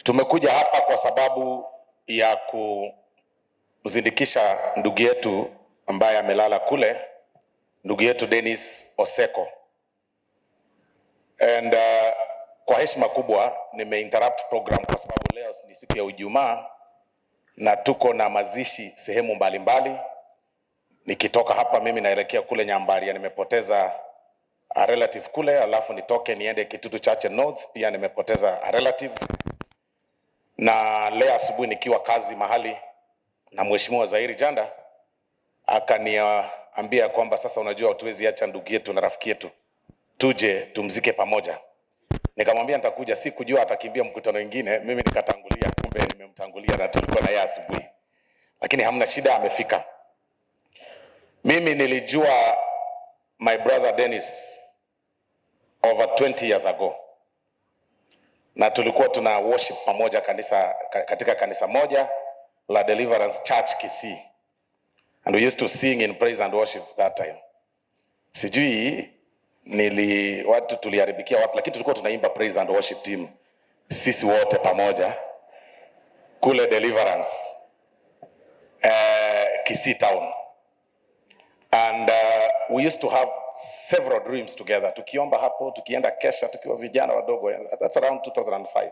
Tumekuja hapa kwa sababu ya kumsindikisha ndugu yetu ambaye amelala kule, ndugu yetu Dennis Oseko. And kwa heshima kubwa nimeinterrupt program kwa sababu leo ni siku ya Ijumaa na tuko na mazishi sehemu mbalimbali. Nikitoka hapa mimi naelekea kule Nyambaria, nimepoteza a relative kule, alafu nitoke niende Kitutu Chache North, pia nimepoteza a relative. Na leo asubuhi nikiwa kazi mahali na Mheshimiwa Zairi Janda akaniambia kwamba sasa, unajua hatuwezi acha ndugu yetu na rafiki yetu, tuje tumzike pamoja. Nikamwambia nitakuja, si kujua atakimbia mkutano mwingine, mimi nikatangulia, kumbe nimemtangulia na tulikuwa na yeye asubuhi, lakini hamna shida, amefika. Mimi nilijua my brother Dennis over 20 years ago, na tulikuwa tuna worship pamoja kanisa, katika kanisa moja la Deliverance Church Kisii, and we used to sing in praise and worship that time. Sijui nili watu tuliharibikia wapi, lakini tulikuwa tunaimba praise and worship team sisi wote pamoja kule Deliverance Kisii town, and we used to have several dreams together, tukiomba hapo, tukienda kesha tukiwa vijana wadogo. That's around 2005.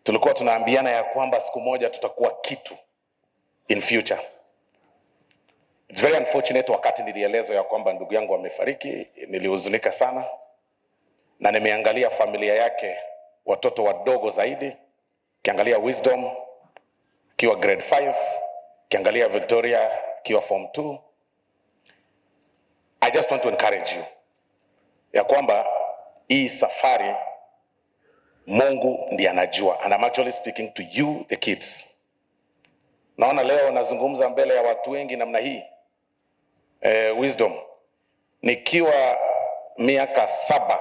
Tulikuwa tunaambiana ya kwamba siku moja tutakuwa kitu in future. It's very unfortunate, wakati nilielezwa ya kwamba ndugu yangu amefariki, nilihuzunika sana, na nimeangalia familia yake, watoto wadogo zaidi, kiangalia Wisdom akiwa grade 5, kiangalia Victoria akiwa form 2. I just want to encourage you ya kwamba hii safari Mungu ndiye anajua, and I'm actually speaking to you, the kids. Naona leo nazungumza mbele ya watu wengi namna hii. Wisdom, nikiwa miaka 7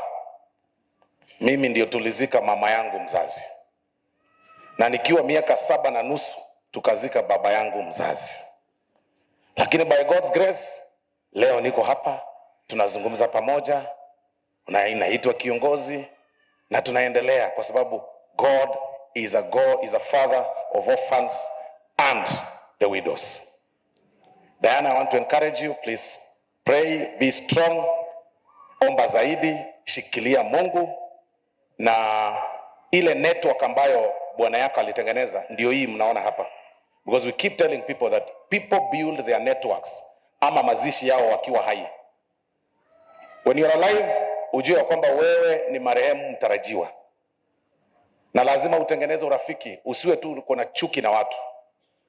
mimi ndio tulizika mama yangu mzazi, na nikiwa miaka 7.5 tukazika baba yangu mzazi, lakini by God's grace leo niko hapa tunazungumza pamoja na inaitwa kiongozi na tunaendelea kwa sababu God is a God, is a father of orphans and the widows. Diana, I want to encourage you, please pray, be strong, omba zaidi, shikilia Mungu, na ile network ambayo bwana yako alitengeneza ndio hii mnaona hapa, because we keep telling people that people build their networks ama mazishi yao wakiwa hai. When you are alive, ujue ya kwamba wewe ni marehemu mtarajiwa, na lazima utengeneze urafiki, usiwe tu uko na chuki na watu.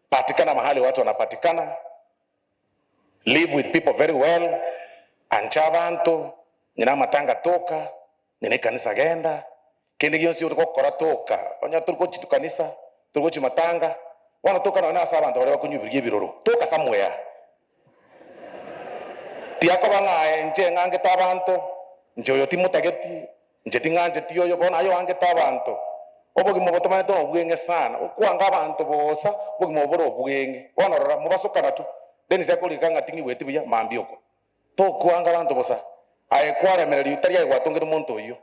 Patikana mahali watu wanapatikana, live with people very well. Ancha bantu nyina matanga toka nyina kanisa genda kindi gionsi urikokora toka onya turiko kanisa turiko matanga wana toka na asa abantu baria bakunyubiria ebiroro toka somewhere tiakoba ng'aye nche ng'angete abanto nche oyo timotageti nche ting'ancheti oyo bono aye oangete abanto obogima obo tomaete obweng'e sana okwanga abanto bosa obogima obo bore obweng'e bono rora mobasokana tu. Dennis akorika ng'a ting'iweti buya mambia oko tokwanga abanto bosa aye kwaremereria tari aye gwatongete omonto oyio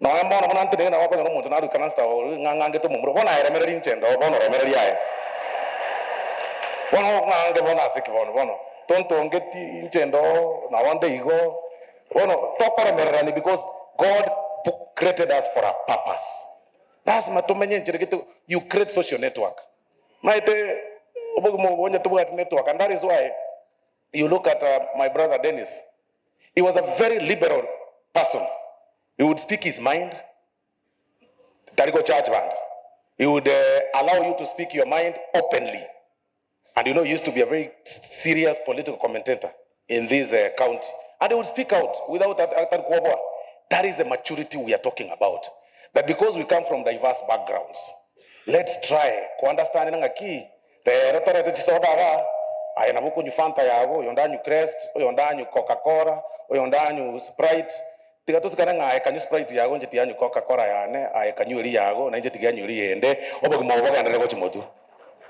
noe bono buna ntenene nabo okonyora omonto narikana nsta ng'ang'angete omomura bono aeremereria inche ndo bono oremereria aye bono ng'ange bono ase ki bono bono tontongeti inche ndo nabo nde igo bono tokoremererani because God created us for a purpose. Lazima tumenye nchere kitu you create social network maite obogima obo tubwati network, and that is why you look at my brother Dennis. He was a very liberal person. He would speak his mind, tariko church band. He would allow you to speak your mind openly, and he used to be a very serious political commentator in this county, and he would speak out without that. That is the maturity we are talking about, that because we come from diverse backgrounds, let's try ku understand ng'aki rero torete chisoda ga aye nabo kunywa Fanta yago oyo ndanyu Krest oyo ndanyu Coca-Cola oyo ndanyu Sprite tiga tusikane ng'aye kanyu Sprite yago nche tianyu Coca-Cola yane aye kanyu eri yago na inche tiganyu eri yende obogima obo bogenderere gochimotu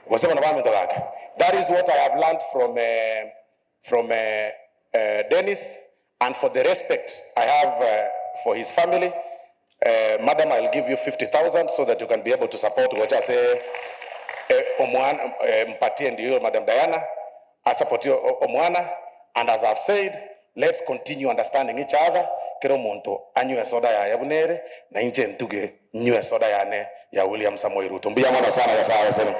gose bono bamento gake. That is what I have learned from Dennis, and for the respect I have for his family. Madam, I'll give you 50,000 so that you can be able to support gocha se omwana, mpatie ndio Madam Diana asupport omwana. And as I've said, let's continue understanding each other. Kero muntu anywe soda ya yabunere na inche ntuge nywe soda yane ya William Samoei Ruto. Mbuya mwana sana ya sawa sana.